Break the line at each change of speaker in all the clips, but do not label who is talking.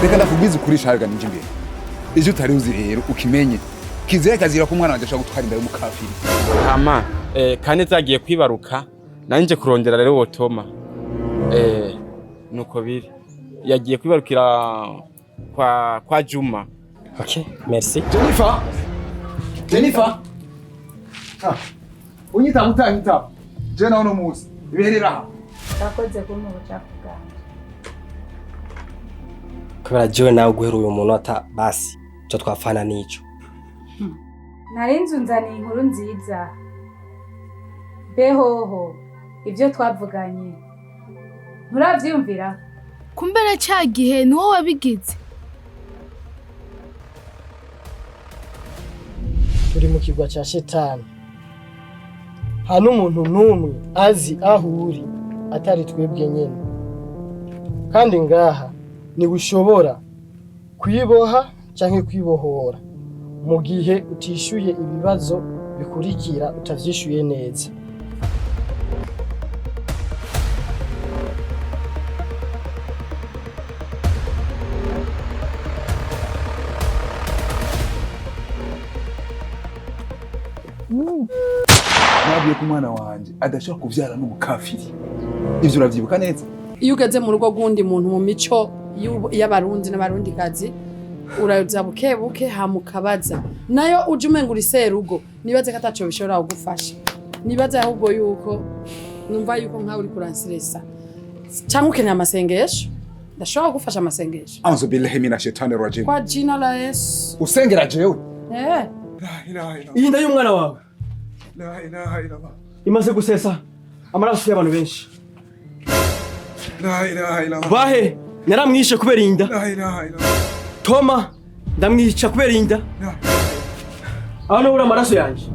Reka ndakubwiza ukuri shaga ninje imbere. Ivyo utari uzi rero ukimenye. Kizira kazira ko umwana wanje ashobora gutwara inda y'umukafiri.
Hama Kaneza agiye kwibaruka, nanje kurondera rero wotoma. Nuko biri. Yagiye kwibarukira kwa Juma.
Ok, merci.
Jennifer! Jennifer! Ah, unyita utanyita. Je nawe uno munsi. Ibiherera aha.
Urakoze kumpa ubucafu bwanjye.
Kubera jewe nawe guhera uyu munota basi ico twapfana nico.
Nari nzu nzaniye inkuru nziza. Behoho, ibyo twavuganye. Nturavyiyumvira?
Kumbe na ca gihe ni wowe wabigize.
Turi mu kirwa cya shetani, nta n'umuntu n'umwe azi aho uri atari twebwe nyine, kandi ngaha ntibushobora kwiboha cyangwa kwibohora mu gihe utishyuye ibibazo bikurikira utavyishyuye neza.
Nabwiye ko umwana wanje adashobora kuvyara n'umukafiri. Ivyo uravyibuka neza?
Iyo ugeze mu rugo rw'undi muntu mu mico y'Abarundi n'Abarundikazi, uraza buke buke hama ukabaza. Nayo uje umenga uri serugo, nibaze ko ataco bishobora kugufasha. Nibaze ahubwo yuko numva yuko nkawe uriko uransiresa, canke ukeneye amasengesho, ndashobora kugufasha amasengesho.
Auzu billahi minash shaitani rajim.
Kwa jina la Yesu.
Usengera jewe. La ilaha illallah.
Iyi nda y'umwana wawe
La ilaha illallah.
imaze gusesa amaraso y'abantu benshi.
La ilaha illallah.
Bahe naramwishe kubera inda.
La ilaha illallah.
Toma ndamwica kubera inda. Aho nabura amaraso yanje.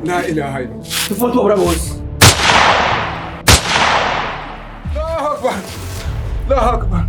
La ilaha illallah.
Tuvuga tubabura bose.
Allahu akbar. Allahu akbar.